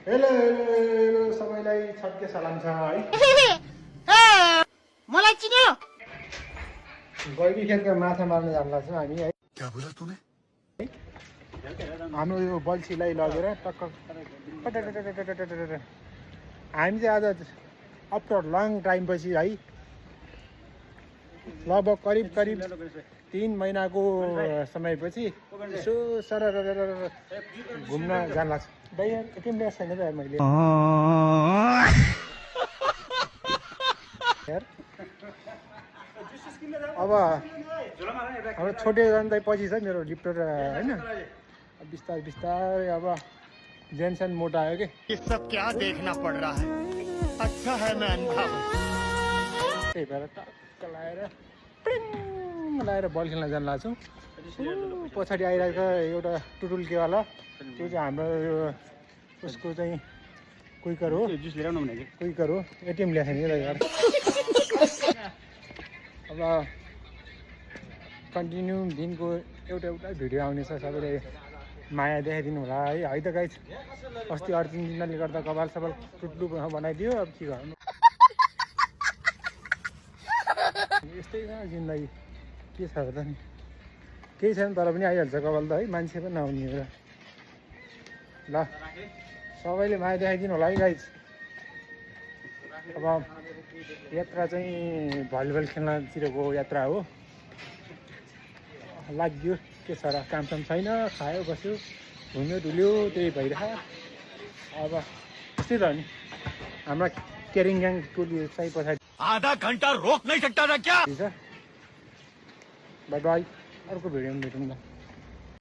Hello सबैलाई छड्के सलाम छ है। मलाई चिन्यो गैरी खेतका माछा मार्न जान लाग्छ हामी है। क्या बोला तूने? हाम्रो यो बल्छीलाई लगेर टक्क हामी चाहिँ आज आफ्टर लङ टाइम पछि है लगभग करिब 3 महिनाको समयपछि यसो सरर घुम्न जान लाग्छ। दाइ एटिएम ल्याएको छैन त मैले यार। अब हाम्रो छोटे जाँदै पछि छ मेरो लिप्टर होइन। बिस्तारै बिस्तारै अब जेन्सन मोटा आयो कि। ये सब क्या देखना पड़ रहा है? अच्छा है मैं अंधा हूँ। त्यही भएर टक्क लाएर बल खेल्न जान लाग्छौँ। पछाडि आइरहेको एउटा टुटुल्केवाला त्यो चाहिँ हाम्रो उसको चाहिँ क्विकर हो। क्विकर हो। एटिएम ल्याएको छैन यार। अब कन्टिन्यू दिनको एउटा भिडियो आउनेछ। सबैले माया देखाइदिनु होला है त गाइस। अस्ति अर्जेन्टिनाले गर्दा कपाल सपाल टुट्लु बनाइदियो। अब के गर्नु, यस्तै छ जिन्दगी। के छ त नि, केही छैन तर पनि आइहाल्छ कपाल त है। मान्छे पनि नहुने हो। ल सबैले माया देखाइदिनु होला है गाइस। अब यात्रा चाहिँ भलिबल खेल्नतिरको यात्रा हो। लाग्यो के छ र, कामसाम छैन, खायो बस्यो घुम्यो डुल्यो त्यही भइरह। अब त्यस्तै त हो नि हाम्रा केरिङ ग्याङ टोली चाहिँ पछाडि। आधा घंटा रोक नहीं सकता था क्या? बाई बाई, अर्को भिडियोमा भेटौँ न।